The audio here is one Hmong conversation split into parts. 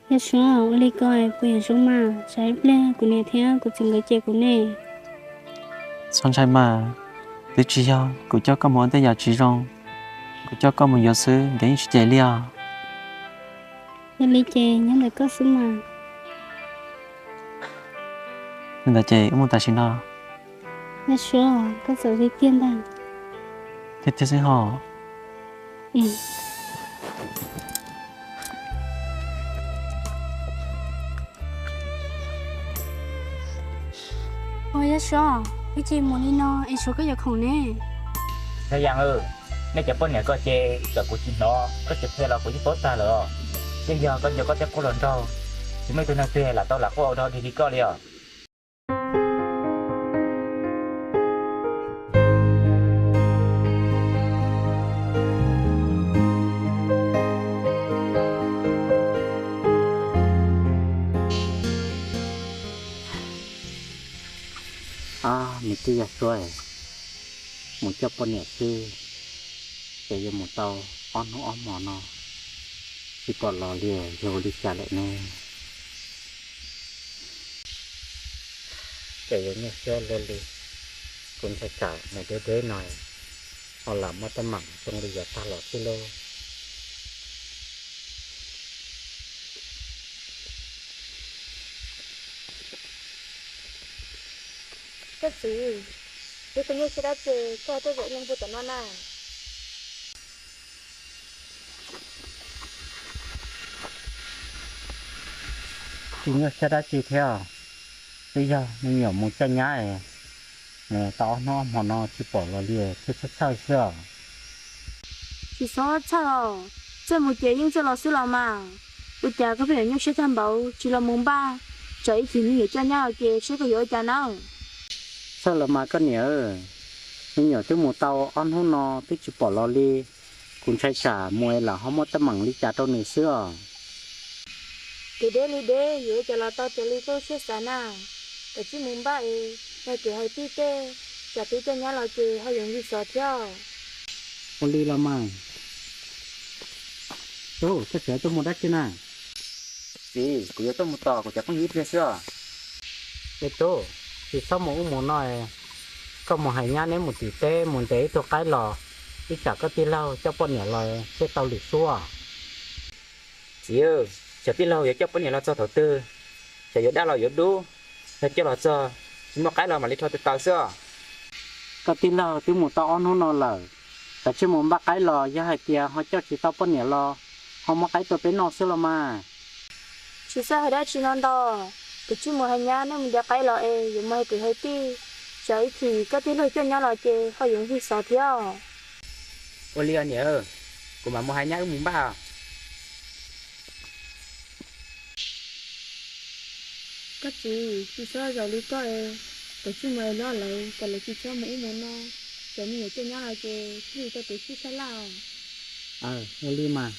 Yog Suav, ua li ko puas yog zoo mas? Tsam ib pliag kuv niam thiab kuv txiv nkawd cem kuv ne. Txhob ntshai mas, twb tsis yog kuv coj koj mus ua tej yam tsis zoo, kuv coj koj mus yuav xwb nkawd yeej tsis cem li os. Yog li ces nyob ntawm koj xwb mas. Li ntawd ces wb mus tam sim no. Yog Suav, koj txawm tiag tiag ntag. Tiag tiag xwb hos. Ua, Yaj Suav, wb cia mus li no es Suav koj yuav khoom ne. Thaj Yaj, nej cov poj niam ko ces txawm kuv tsis hnov koj tsis qhia los kuv yeej paub tag lawm os. Yeej yog koj nco koj tej qub hluas nraug, tsis muaj ib tug neeg twg lam tau lam quaj ua dog dig li koj li os. Nws twb yog Suav mus coj poj niam xwb, ces yuav mus tau ob hnub ob hmo no tsis pom los li, yog ua li cas lawm ne? Ces yuav nyuaj siab luaj li, kuv ntshai tsam nws deb deb no ho lam muab teeb meem zoo li yav tag los xwb lauj. Koj txiv, yog koj nyuaj siab dab tsi koj tuaj zaum ib leeg puag tom no na? Tsis nyuaj siab dab tsi thiab, twb yog me nyuam mus coj nyab es mus tau ob hnub ob hmo no tsis pom los li thiaj txhawj txhawj xwb os. Tsis txhob txhawj os, txawj mus ces yeej txawj los xwb los mas. Ua cas koj pheej yuav nyuaj siab tag npaum tsis los mus npaj, tsam ib chim me nyuam coj nyab los ces seb koj yuav ua cas nawb. Txhawj los mas koj niam, me nyuam twb mus tau ob hnub no twb tsis pom los li, kuv ntshai tsam mus es lawv ho muab teeb meem li cas rau nws xwb os. Kev deb li deb yuav ua cas los tau raws li koj siab xav na. Kav tsij mus npaj es yog kev hais tij tej, tsam twb coj nyab los ces ho yuav nqi xov thiab. Ua li los mas. Tub, koj tseem tuaj mus dab tsi na? Txiv, kuv yuav tuaj mus tos kuv cov phooj ywg ib pliag xwb os. Me tub, tsis txhob mus ub mus no, koj mus hais nyab neb mus tim teb mus ntes ib tug qaib los, ib tsam koj tij laug coj poj niam los thiaj tau lwm suab. Txiv, cov tij laug yuav coj poj niam los txog thaum twg? Cov yuav dab los yuav dub, yog coj los txog tsis muaj qaib los mam li rho tawv tawv xwb os. Koj tij laug twb mus tau ob hnub no lawm, kav tsij mus npaj qaib los, yog hais tias ho coj tsis tau poj niam los ho muab qaib rau peb noj xwb los mas. Tsis txhob hais dab tsi no ntau, kav tsij mus hais nyab neb mus ntes qaib los es yuav mus hais kwv hais tij, tsam ib chim koj tij laug coj nyab los ces ho yuav nqi xov thiab. Ua li os niam, kuv mam mus hais nyab wb mus npaj. Koj txiv, tsis txhob zaum li koj es, kav tsij mus es lawv kom lawv tsis txhob mus ub mus no, tsam me nyuam coj nyab los ces thiaj li tau kev sib sab laj. Ua li mas.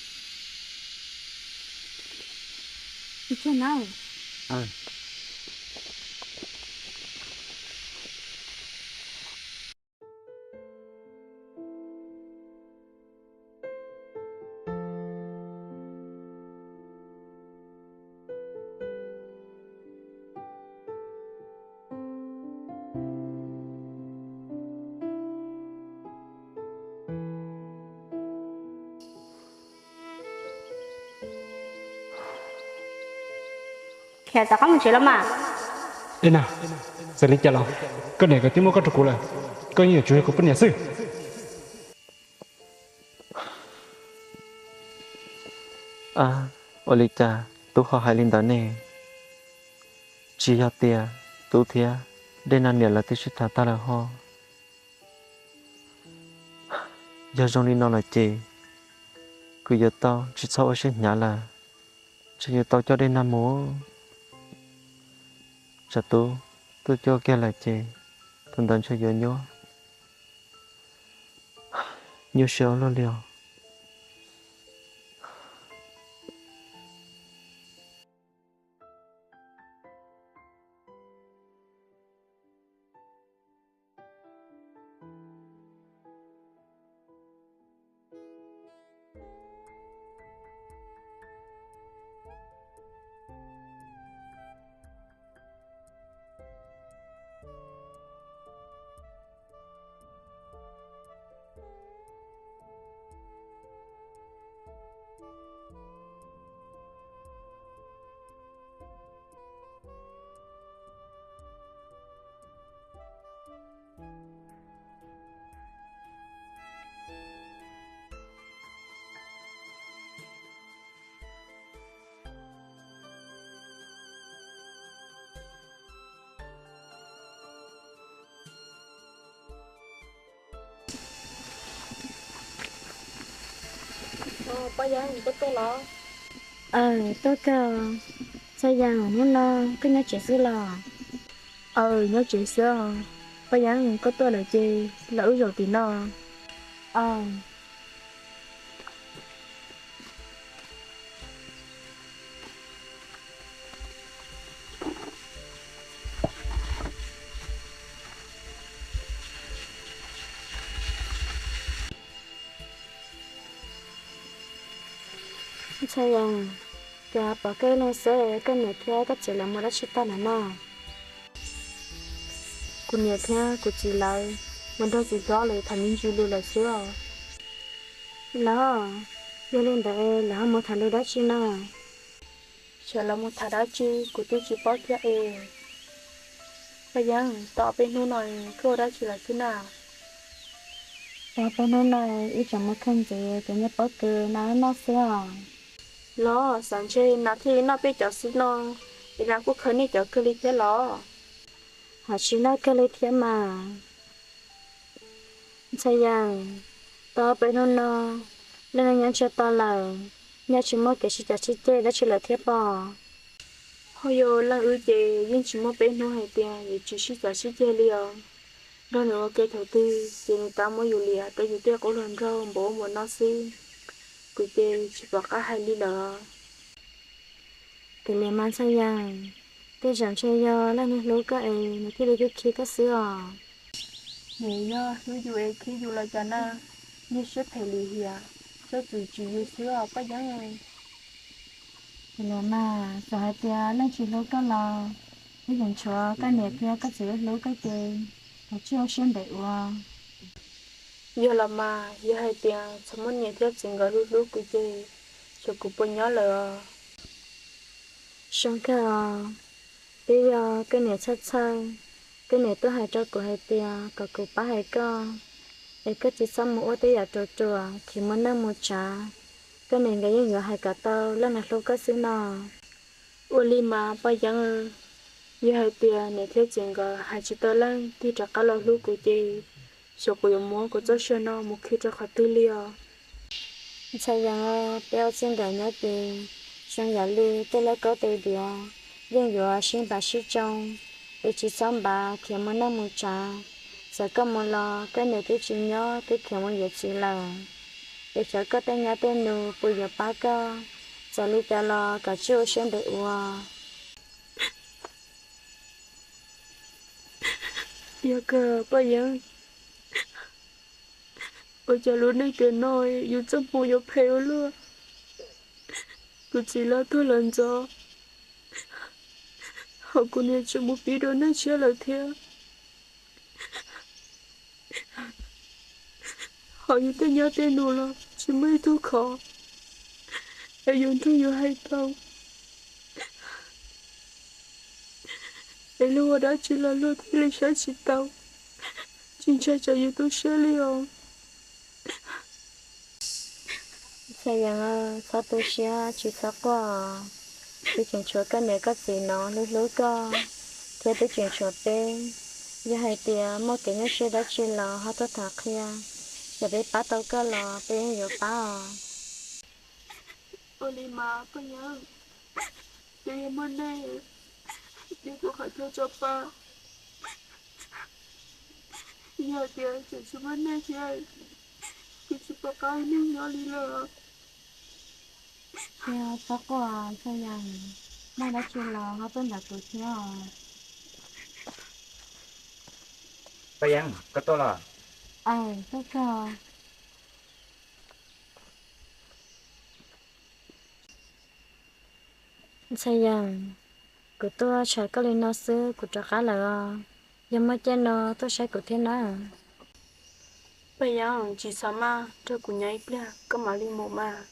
Khiav tawm qab mus tsev los mas. Ej na, txawm li cas los koj niam nkawd twb muab koj rau kuv lawm, koj yeej yuav tsum yog kuv poj niam xwb. Ab, ua li cas Tub ho hais li ntawd ne? Tsis yog tias Tub thiab Dej Nag niam lawv twb sib tham tag lawm ho? Yog zoo li no lawm ces kuv yuav tau tsis txhob ua siab hnyav lawm, ntshe yuav tau coj Dej Nag mus. Tsam Tub tuaj coj kiag lawm ces thaum ntawd ntshe yuav nyuaj, nyuaj siab ua luaj li os. Paj Yeeb, koj tuaj los? Aw, tuaj kawg. Ntxhais Yas, hnub no koj nyob tsev xwb los? Aw, nyob tsev xwb os. Paj Yeeb, koj tuaj lawm ces los wb zaum tim no. Aw. Ntxhais Yas, cas pom koj ib leeg xwb, koj niam thiab koj txiv lawv mus dab tsi tag lawm no? Kuv niam thiab kuv txiv lawv mus nrog txiv hlob lawv tham me ntsis lus lawm xwb os. Los, yog li ntawd lawv ho mus tham lus dab tsi no? Xyov lawv mus tham dab tsi, kuv twb tsis paub thiab es. Paj Yeeb, tau ob peb hnub no koj ua dab tsi lawm xwb na? Tau ob peb hnub no wb tseem mus khaws ntxiv cov niag pob kws no noj xwb os. Los, xav ntshe nas thiaj li noj peb cov xwb no, es nas kuj khaws nej cov kawg li thiab los? Haj tsis noj kawg li thiab mas. Ntxhais Yas, tau ob peb hnub no leej neeg nyob ntsiag to lawm, nyaj tsis muaj kev sib cav sib ceg dab tsi lawm thiab pob? Ho yog leej wb ces yeej tsis muaj peb hnub hais tias yuav tsis sib cav sib ceg li os. Nrog nws ua ke thaum twg ces nws tab muab yus liam rau yus tej qub hluas nraug npaum ub npaum no xwb. Kuv ces tsis pom qab hais li lawm. Kav liam mas Ntxhais Yas, tej zaum ntshe yog leej neeg hlub koj es nws thiaj li khib khib koj xwb os. Nws yog hlub yus es khib yus los cas na, niag siab phem lim hiam, txhob txwm tsim yus xwb os Paj Yeeb. Kav liam mas, txawm hais tias leej tsis hlub koj los, twb yeej tshuav koj niam thiab koj txiv hlub koj ces, koj tsis ua siab ntev ua. Yog los mas, yog hais tias txog muab niam thiab txiv nkawd hlub hlub kuv ces, xyov kuv puas nyob lawm os. Zoo kawg os, twb yog koj niam txhawj txhawj, koj niam tuaj hais rau kuv hais tias kom kuv pab hais koj, es koj tsis txhob mus ua tej yam ruam ruam khiav mus neej mus tsav. Koj niam nkawd yeej yuav hais kom tau leej neeg hlub koj xwb no. Ua li mas Paj Yeeb, yog hais tias niam thiab txiv nkawd hais tsis tau leej twg rov qab los hlub kuv ces, xyov kuv yuav muab kuv txoj sia no mus khi rau qhov twg li os. Ntxhais Yas, peb ua txij nkawm nyob ces zoo yam li tej lauj kaub tes diav, yeej yuav sib npav sib tsoo, es tsis txhob npav khiav mus neej mus tsav. Txawm koj mus los koj niam twb tsis nyob, twb khiav mus yuav txiv lawm. Es xyov koj tej nyab tej nus puas yuav pab koj, txawm li cas los kom tsij ua siab ntev ua. Yog kawg Paj Yeeb, ua cas lub neej tiam no yus txoj hmoo yuav phem ua luaj. Kuv txiv los tuag lawm ntxov, ho kuv niam tseem mus pib dua neej tshiab lawm thiab. Ho yus tej nyab tej nus los tsis muaj ib tug khov, es yus nrog yus hais tau. Es luag ua dab tsi los luag thiaj li saib tsis tau, tsis ntshai tsam yus tu siab li os. Ntxhais Yas, txhob tu siab tsis txhob quaj. Twb tseem tshuav koj niam koj txiv no hlub hlub koj, thiab twb tseem tshuav peb. Yog hais tias muaj kev nyuaj siab dab tsi los ho tuaj tham qhia, yog peb pab tau koj los peb yeej yuav pab os. Ua li mas Paj Yeeb, yog muaj nej, nej kuv qhov chaw tso pa. Yog tias tseem tsis muaj nej thiab, kuv tsis pom qab ua neeg nyob li lawm. Txhob quaj Ntxhais Yas, muaj dab tsi los ho tuaj nrog kuv thiab os. Paj Yeeb, koj tuaj los? Aw, tuaj kawg. Ntxhais Yas, kuv tuaj tshawb koj li no xwb kuv rov qab lawm os. Yog muaj caij no tuaj saib kuv thiab na. Paj Yeeb, tsis txhob maj, nrog kuv nyob ib pliag koj mam li mus mas.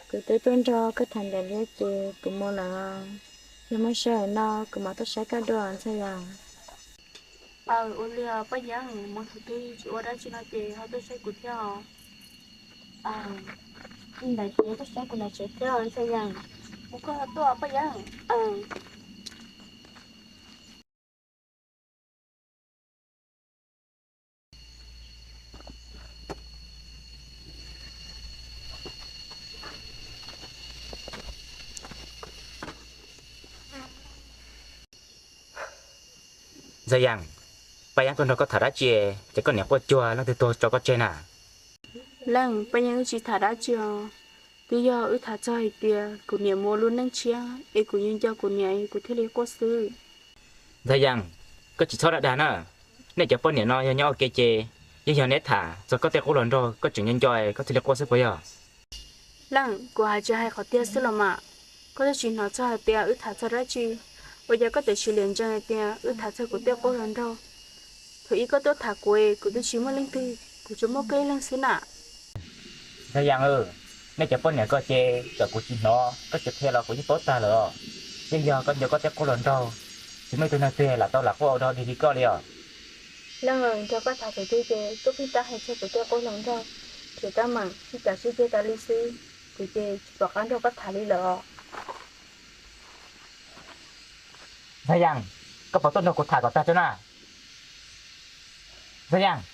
Kuv twb tuaj nrog koj tham ntev li ces kuv mus lawm os. Yog muaj sij hawm no kuv mam tuaj saib koj dua Ntxhais Yas. Aw, ua li os Paj Yeeb, mus thaum twg tsis ua dab tsi no ces ho tuaj saib kuv thiab os. Aw, li ntawd ces tuaj saib kuv lawm tsev thiab Ntxhais Yas. Mus koj ho tuaj Paj Yeeb. Ntxhais Yees, Paj Yeeb tuaj nrog koj tham dab tsi, ces koj niam quaj cuag leej twg tuag tso koj tseg na? Leej, Paj Yeeb wb tsis tham dab tsi os. Twb yog wb tham txog hais tias kuv niam mus ua lub neej tshiab es kuv nco nco kuv niam es kuv thiaj li quaj xwb. Ntxhais Yees, koj tsis txhob dag dag na. Nej cov poj niam no yog nyob ua ke ces yeej yog neb tham txog koj tej qub hluas nraug koj tseem nco nco es koj thiaj li quaj xwb puas yog? Leej, kuv hais tsis hais qhov tiag xwb los mas. Koj twb tsis hnov txog hais tias wb tham txog dab tsi, ua cas koj tseem siv liam ntsees hais tias wb tham txog kuv tej qub hluas nraug? Thaum ub koj tuaj tham kuv es kuv twb tsis muaj leej twg, kuv tsuas muaj koj ib leeg xwb na. Ntxhais Yees, nej cov poj niam ko ces txawm kuv tsis hnov koj tsis qhia los kuv yeej paub tag lawm os. Yeej yog koj nco koj tej qub hluas nraug, tsis muaj ib tug neeg twg lam tau lam quaj ua dog dig li koj li os. Leej, nrog koj tham thaum twg ces koj pheej tab hais txog kuv tej qub hluas nraug, ces koj mam sib cav sib ceg tas li xwb, kuv ces tsis pom qab nrog koj tham li lawm os. Ntxhais Yees, koj puas tuaj nrog kuv tham kom tag tso na. Ntxhais Yees.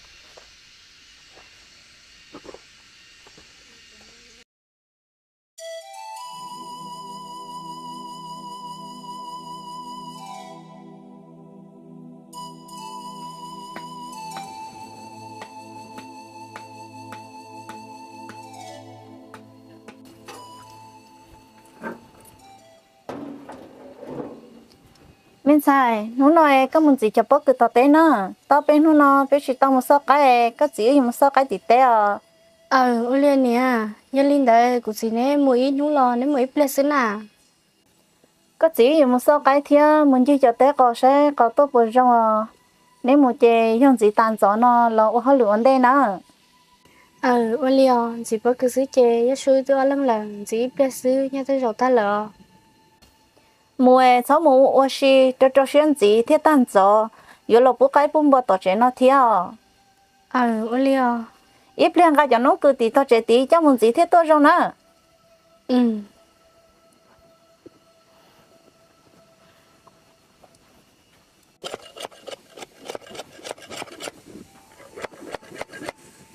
Me ntxhais, hnub no es koj mus ntxiv cov pob kws tom teb na. Tau peb hnub no peb tsis tau mus xauj qaib, koj txiv wb yuav mus xauj qaib tim teb os. Aws, ua li niam, yog li ntawd kuv txiv neb mus ib hnub los neb mus ib pliag xwb na. Koj txiv wb yuav mus xauj qaib thiab mus ncig cov teb qos saib qos tuaj puas zoo os. Neb mus ces yog ntxiv tas ntxov no los ua hauj lwm ua ntej na. Aws, ua li os, ntxiv pob kws xwb ces yog sub twb ob leeg lawm, ntxiv ib pliag xwb nyob tej zaum tag lawm os. Mus es txhob mus ua si, rau rau siab ntxiv thiaj tag ntxov, yuav los pub qaib pub npua tom tsev no thiab os. Aws, ua li os. Ib pliag nqa cov noob kws tim tog tsev tid coj mus ntxiv thiaj tuaj zoo na.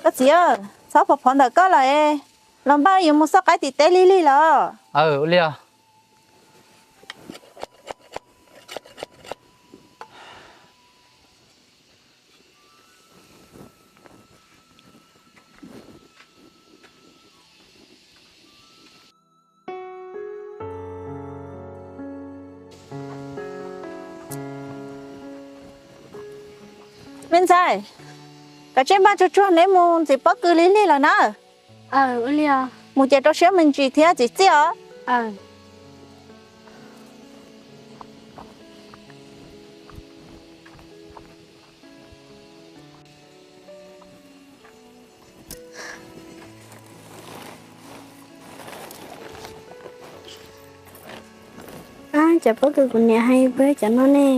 Koj txiv, txhob phov phov ntawm koj lawm es, los npaj yuav mus xauj qaib tim teb lig lig lawm. Aws, ua li os. Me ntxhais, kav tsij npaj tsuag tsuag neb mus ntxiv pob kws lig lig lawm na. Mus ces rau siab me ntsis thiab txiv txiaj os. Ab, cov pob kws kuv niam hais puas yog cov no ne?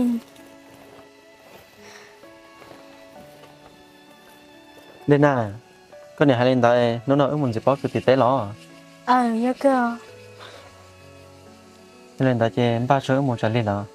Dej Nag, koj niam hais li ntawd, hnub no wb mus ntxiv pob kws tim teb los? Yog li ntawd ces npaj tso wb mus tsam lig los.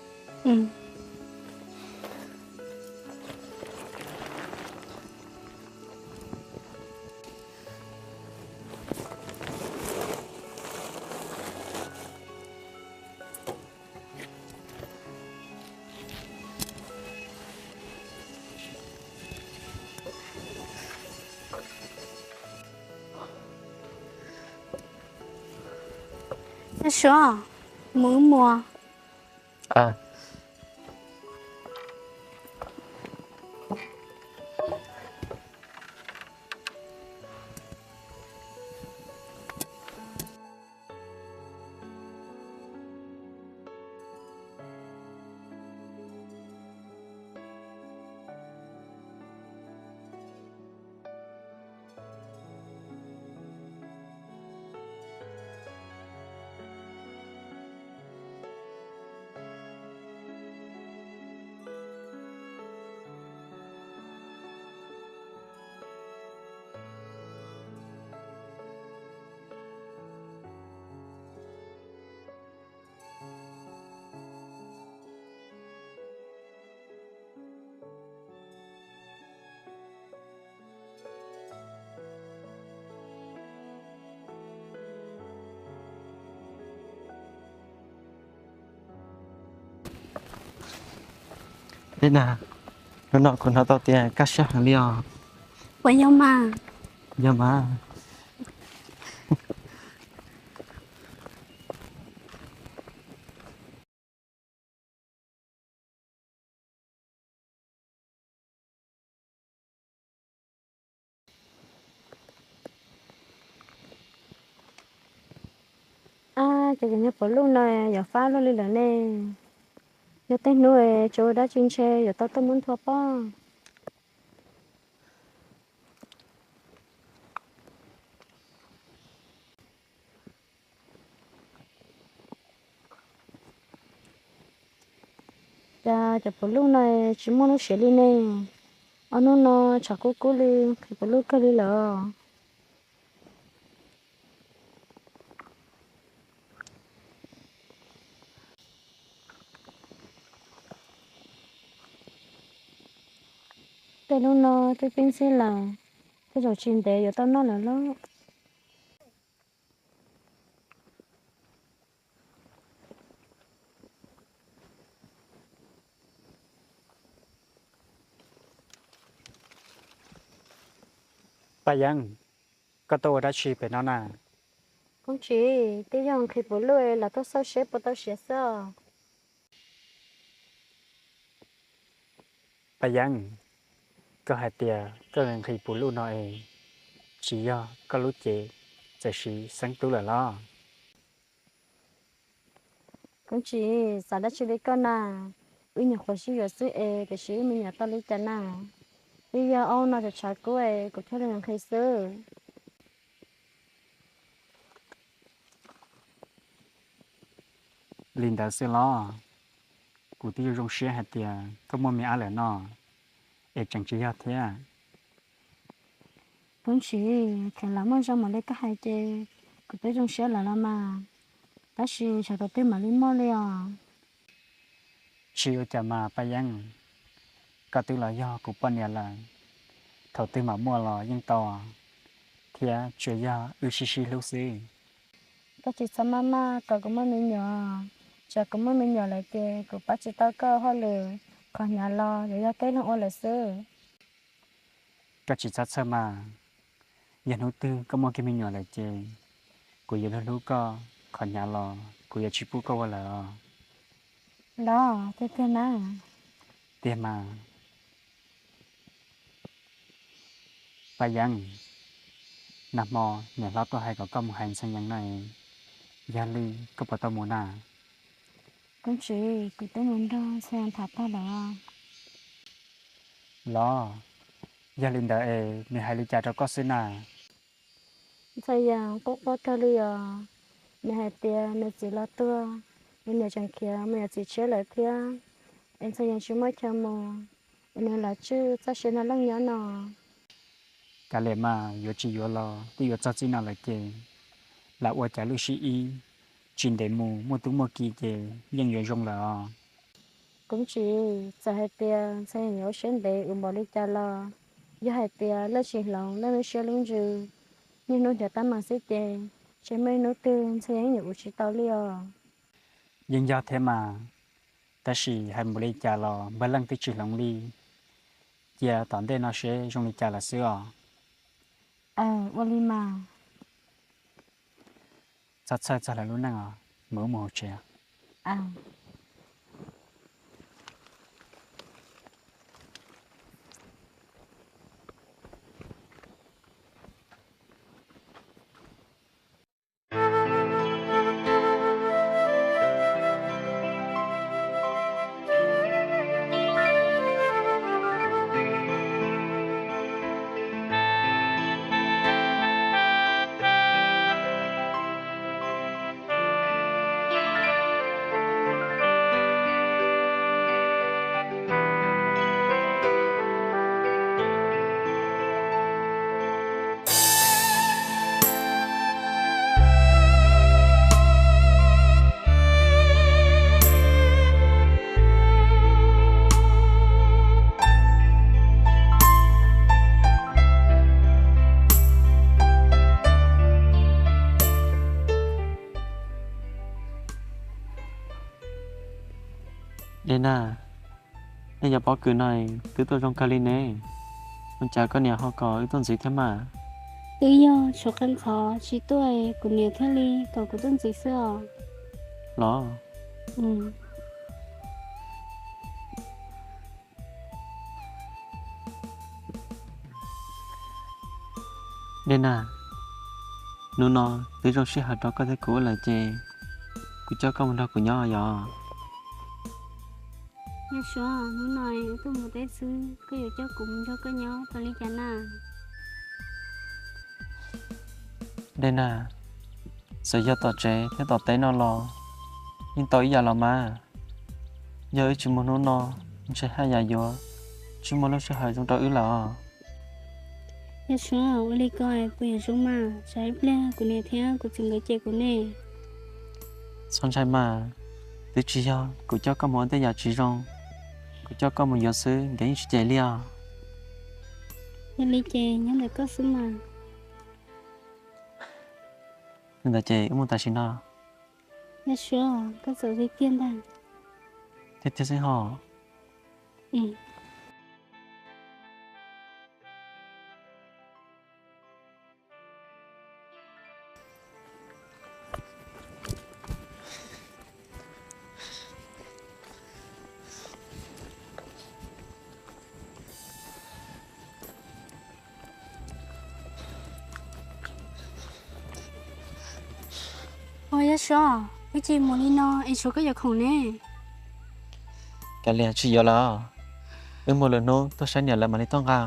Suav, mus wb mus. Dej Nag, Hnub no kuv hnov tau tias kaj siab heev li os. Puas yog mas? Yog mas. Ab, ces cov niag puav luj no yuav fab luaj li lawm ne. Yog tej hnub tsis ua dab tsi ntshe yuav tau tuaj muab nthua pob. Cas cov puav luj no tsis muaj lub siav li ne. Ob hnub no tshav kub kub li, nqhis puav luj kawg li lawm. Tej lub no twb pib ntxhib lawm, tej zaum tsis ntev yuav tau noj lawm lauj. Paj Yeeb, koj tuaj ua dab tsi pem no na? Koob Tsim, twb yog nqhis puav luj los tuaj xauj seb puas tau siav xwb os. Paj Yeeb, koj hais tias koj nqhis puav luj no es tsis yog koj lub cev txawm siv xeeb tub lawm los? Koob Tsim, xav dab tsi li koj na? Wb nyuam qhuav sib yuav xwb es tiam sis wb me nyuam tau li cas na? Twb yog ob hnub no tshav kub es kuv thiaj li nqhis xwb. Li ntawd xwb los? Kuv twb zoo zoo siab hais tias koj muaj me ab lawm no, es tseem tsis yog thiab. Koob Tsim, txawm lam muaj zoo mam li koj hais ces kuv twb zoo siab lawm los mas, tab sis xyov thaum twg mam li muaj li os. Tsis ua cas mas Paj Yeeb, koj twb los yog kuv poj niam lawm, thaum twg mam muaj los yeej tau, thiab tsuas yog wb sib sib hlub xwb. Koj tsis txhob maj maj kom kuv muaj me nyuam, tsam kuv muaj me nyuam lawm ces kuv pab tsis tau koj hauj lwm, qhov hnyav los yuav yog Keeb Loog ua lawm xwb. Koj tsis txhob txhawj mas, yog hnub twg koj muaj kiag me nyuam lawm ces kuv yuav hlub hlub koj, qhov hnyav los kuv yuav tsis pub koj ua lawm os. Los tiag tiag na? Tiag mas. Paj Yeeb, nag hmo niam hlob tuaj hais kom koj mus hais Ntxhee Yees no, yog li koj puas tau mus na? Koob Tsim, kuv twb mus nrog Ntxhee Yees tham tag lawm. Los, yog li ntawd es nws hais li cas rau koj xwb na? Ntxhee Yees quaj quaj kawg li os. Nws hais tias nws txiv los tuag, nws niam tseem khiav mus yuav txiv tshiab lawm thiab, es Ntxhee Yees tsis muaj chaw mus, es nws lam tswj txoj sia nrog leej nyob no. Kav liam mas, yuav tsis yuav los twb yuav txog txij no lawm ces lam ua cas lwj sib ib, tsis ntev mus muaj tub muaj ki ces yeej yuav zoo lawm os. Koob Tsim, txawm hais tias Ntxhee Yees yuav ua siab ntev ua npaum li cas los, yog hais tias leej tsis hloov leej lub siab lub ntsws, niaj hnub nco tab meeg xwb ces, ntshe muaj ib hnub twg Ntxhee Yees yuav ua tsis tau li os. Yeej yog thiab mas, tab sis hais npaum li cas los npawg leej twb tsis hloov li, cia tom ntej no seb zoo li cas lawm xwb os. Aws, ua li mas. Txhob txhawj txog lawv lub neej os, mus wb mus hauv tsev. Ena, Nej cov pob kws no twb tuaj zoo kawg li ne. Ua cas koj niam ho kom wb tuaj ntxiv thiab mas? Twb yog tshuav qee qhov tsis tuaj, kuv niam thiaj li kom kuv tuaj ntxiv xwb os. Los? Dej Nag, hnub no twb zoo sij hawm rau koj thiab kuv ua lawm ces kuv coj koj mus nrog kuv nyob yom. Yog Suav, hnub no wb tuaj mus teb xwb, koj yuav coj kuv mus nrog koj nyob tau li cas na? Dej Nag, txawm yog tom tsev thiab tom teb no los yeej tau ib yam los mas. Yog wb tsis mus hnub no, ntshe haj yam yuav tsis muaj lub sij hawm zoo rau wb lawm os. Yog Suav, ua li ko puas yuav zoo mas? Tsam ib pliag kuv niam thiab kuv txiv nkawd cem kuv ne. Txhob ntshai mas, twb tsis yog kuv coj koj mus ua tej yam tsis zoo, kuv coj koj mus yuav xwb nkawd yeej tsis cem li os. Yog li ces nyob ntawm koj xwb mas. Li ntawd ces wb mus tam sim no. Yog Suav, koj txawm tiag tiag ntag. Tiag tiag xwb ho. Ua, Yaj Suav, wb cia mus li no es tshuav koj yuav khoom ne. Kav liam, tsis yuav lawm, wb mus lwm hnub tuaj saib niam lawv mam li tuaj nqa.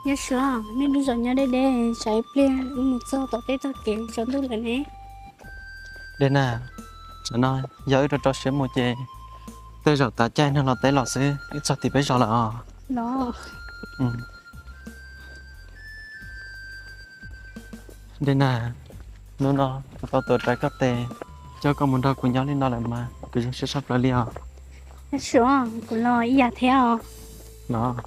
Yaj Suav, nej lub zos nyob deb deb, tsam ib pliag wb mus txog tom teb txog kev tsaus ntuj lawm ne. Dej Nag, tsam no yog wb rau rau siab mus ces tej zaum tav caij neeg los teb los xwb wb txog tim peb zos lawm os. Dej Nag, hnub no kuv tau tuav rawv koj tes, coj koj mus nrog kuv nyob li no lawm mas kuv zoo siab tshaj plaws li os. Yaj Suav, kuv los ib yam thiab os. Los.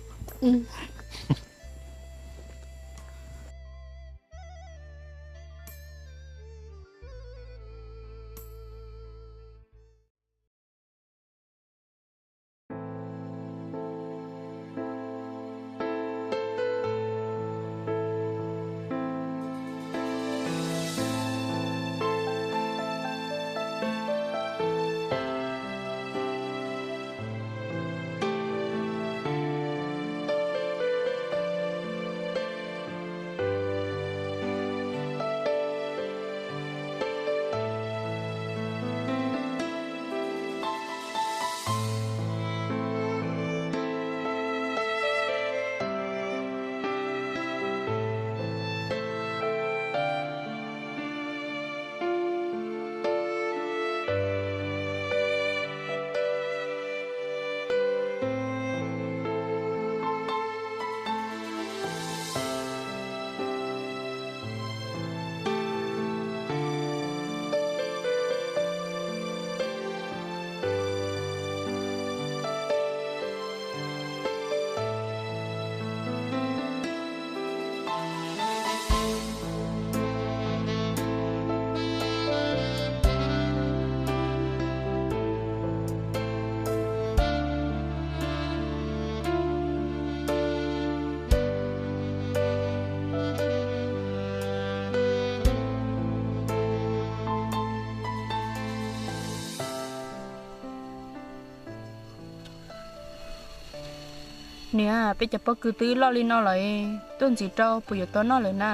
Niam, peb cov pob kws twb loj li no lawm, tuaj ntxiv rau puas yuav tau noj lawm na?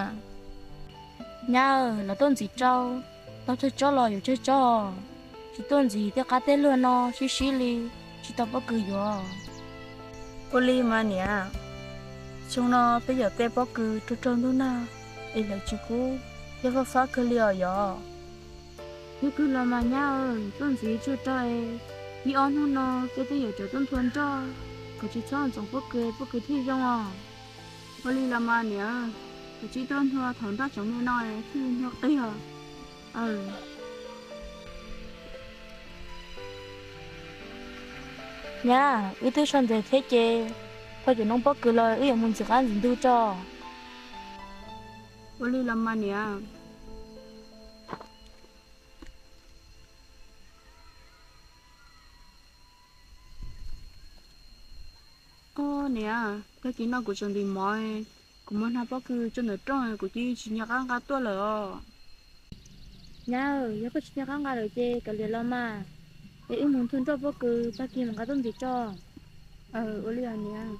Nyab, los tuaj ntxiv rau, tau tsawg tsob los yuav tsawg tsob, tsis tuaj ntxiv tej qab tej luag no sib sib li, tsis tau pob kws yuav. Ua li mas niam, xyoo no peb yuav tej pob kws raug raug ntuj nag es lawv tsis kub thiab fab fab kawg li os yom. Yog kawg los mas nyab, tuaj ntxiv tsawg rau, ib ob hnub no peb twb yuav tsum tuaj nthua nroj, kom tsis txhob ntxoov pob kws, pob kws thiaj zoo os. Ua li los mas niam, kuv tsis tuaj nrog thaum nroj tsoom me no thiaj nrog qig os. Nyab, wb twb so ntses thiab ces, thaum cov noob pob kws los wb yuav mus ntxim qab ntxim ntug tso. Ua li los mas niam. Ob niam, tag kis no kuv tseem ntim mov, kuv mus hno pob kws tso ntawm rooj kuv cia li tsis nco qab nqa tuaj lawm os. Nyab, yog koj tsis nco qab nqa lawm ces kav liam los mas, es wb mus nrog nroj pob kws tag kis mam nqa tuaj ntxiv tso. Ua li os niam.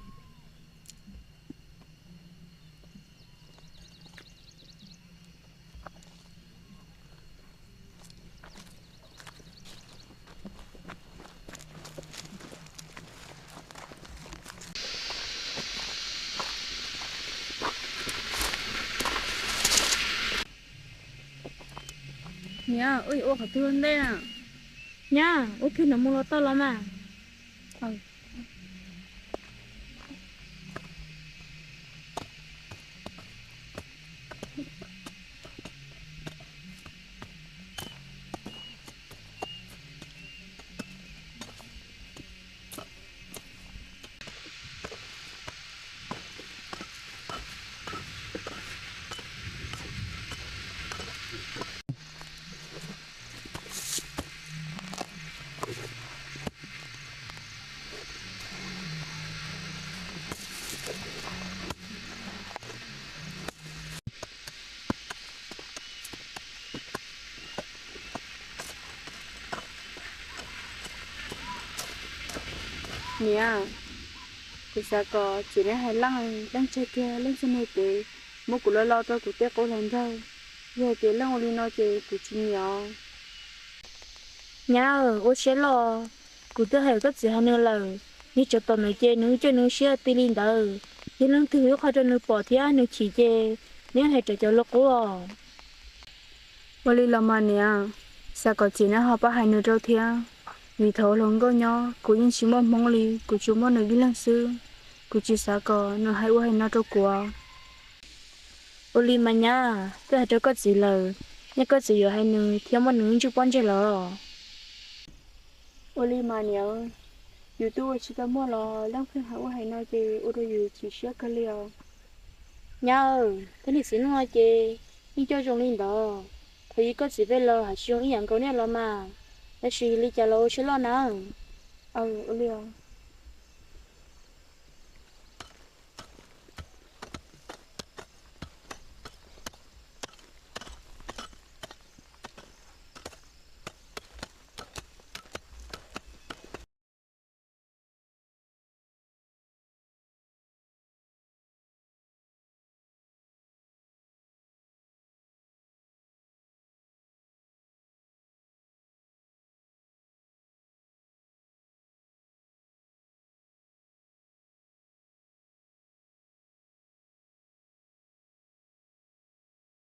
Niam, wb yuav ua qhov twg ua ntej na? Nyab, ua kiag no mus los tau los mas. Niam, kuv xav kom txiv neb hais leej, leej tseg kiag leej txoj me kev muab kuv los lo rau kuv tej qub hluas nraug. Yog hais tias leej ua li no ces kuv tsis nyiam. Nyab, ua siab loj, kuv twb hais koj txiv hais nws lawm, nws tseem tom ntawd ces nws coj nws siab ti li ntawd. Yog leej twg ib qho rau nws pom thiab nws chim ces neb hais rau cov luag qub os. Ua li los mas niam, xav kom txiv neb ho pab hais nws rau thiab, vim thaum hluas nkauj nyob kuv yeej tsis muaj hmoob li, kuv tsuas muaj nws ib leeg xwb, kuv tsis xav kom nws hais ua hais no rau kuv. Ua li mas nyab, twb hais rau koj txiv lawm, nej koj txiv yuav hais nws thiab muab nws ntsuj pob ntseg los. Ua li mas niam, yus twb ua tsis tau muaj los leej twg hais ua hais no ces ua rau yus chim siab kawg li os. Nyab, thiab niam txiv no ces yeej coj zoo li ntawd, thaum yus koj txiv peb los hais tsis zoo ib yam nkaus nej los mas, tab sis li cas los ua siab loj nawb. Ua li